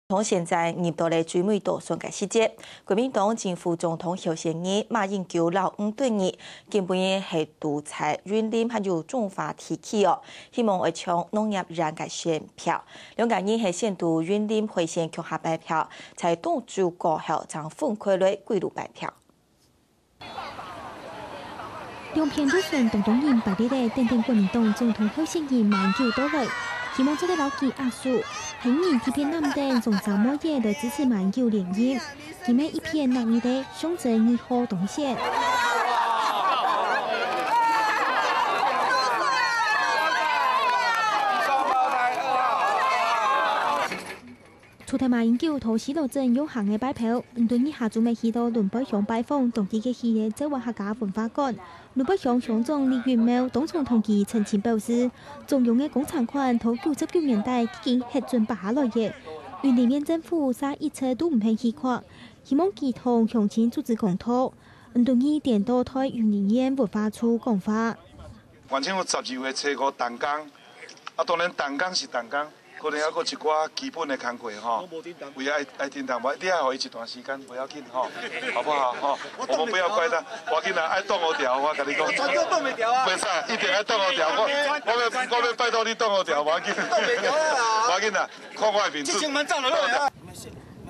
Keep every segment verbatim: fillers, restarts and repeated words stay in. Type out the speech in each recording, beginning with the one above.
同現在入到了最尾倒算个時節，國民黨前副總統候選人馬英九摎吳敦義今晡日係堵在雲林還有彰化地區哦，希望會搶農業院个選票。兩個人係先堵雲林會仙鄉下拜票，在當晝過後正分開來歸路拜票。 兩片路線當多人排列咧等等國民黨總統候選人馬英九到來，希望做得摎佢握手。還有人特別攬等雙儕妹仔來支持馬英九連任，佢乜一片熱烈咧，象徵二號當選。 除忒馬英九在西螺鎮遊行个拜票，吳敦義下晝乜去到崙背鄉拜訪當地个喜來濟灣客家文化館。崙背鄉鄉長李允茂當場同佢澄清表示，中央个工程款在九十九年代已經核准辦下來了，雲林縣政府嗄一直都毋肯去看，希望佢同鄉親組織公道。吳敦義顛倒代雲林縣文化處講話。 還清有十二月初五停工，啊，當然停工是停工，可能猶閣一寡基本的工課吼，為愛愛停動，無，你愛予伊一段時間，不要緊吼，好不好？吼，我們不要怪他，無要緊啦，愛擋予牢，我跟你講，我絕對擋袂牢啊。不是啊，一定愛擋予牢，我我要我要拜託你擋予牢，無要緊，擋袂牢啊。無要緊啦，看我的面子。這先莫走落來啊。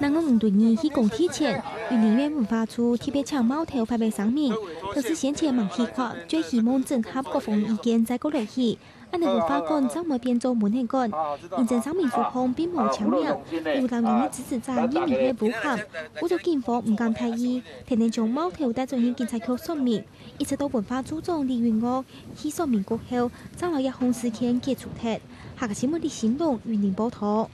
另外吳敦義去工地前，雲林縣文化處特別請貓頭發表聲明，表示先前吂去看，最希望整合各方意見再過落去。恁樣文化館正毋會變做文獻館。行政聲明書項並無簽名，有留言个支持者認為係誣陷，故所警方毋敢大意，天天將貓頭帶轉去警察局說明，一直到文化處長李允茂去說明過後，正摎這項事件解除忒。客家新聞李新龍雲林報導。